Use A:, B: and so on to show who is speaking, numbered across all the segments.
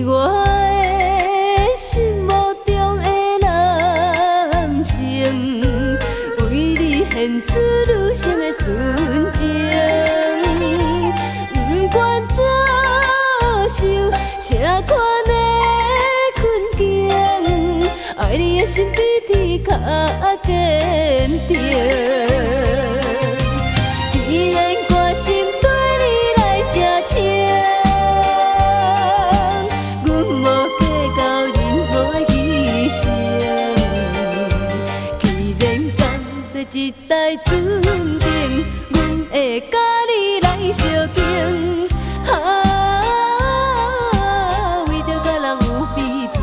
A: 是我的心目中的男性，為你獻出女性的純情，不管遭受啥款的困境，愛你的心比天較堅定。既然決心綴你來這情，阮無計較任何的犧牲。既然仝齊一代尊敬，阮會佮你來相敬。啊，為著佮人有比拼，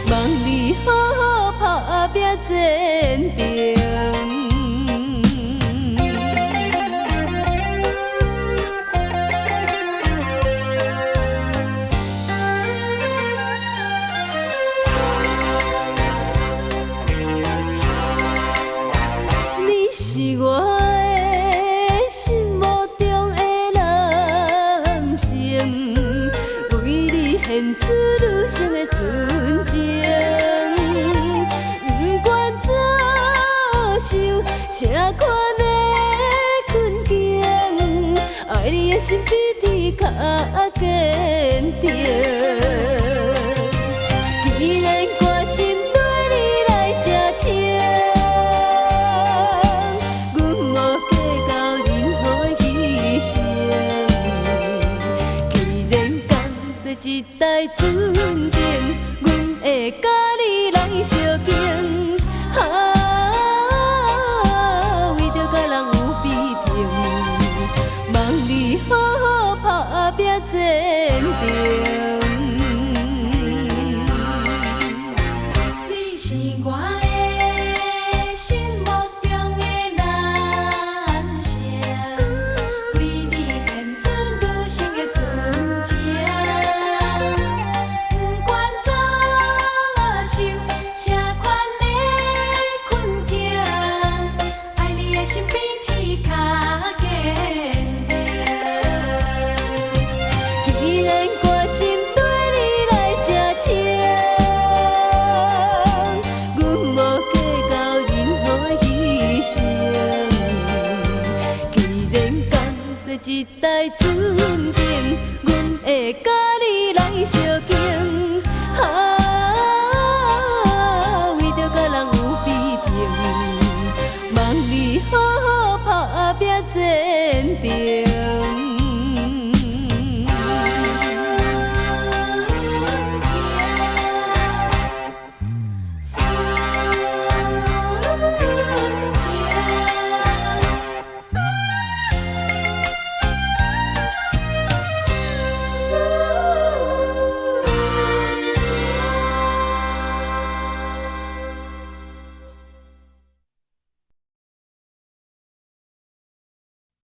A: 望你好好打拚前程。你是我的心目中的男性，為你獻出女性的純情，不管遭受啥款的困境，愛你的心比天較堅定。既然決心綴你來這情，阮無計較任何的犧牲。既然仝齊一代尊敬，阮會佮你來相敬。啊，為著佮人有比拼，望你好好打拚前程。
B: 你是我的心目中的男性，為你獻出女性的純情，不管遭受啥款的困境，愛你的心比天較堅定。
A: 既然決心綴你來這情，阮無計較任何的犧牲。既然仝齊一代尊敬，阮會佮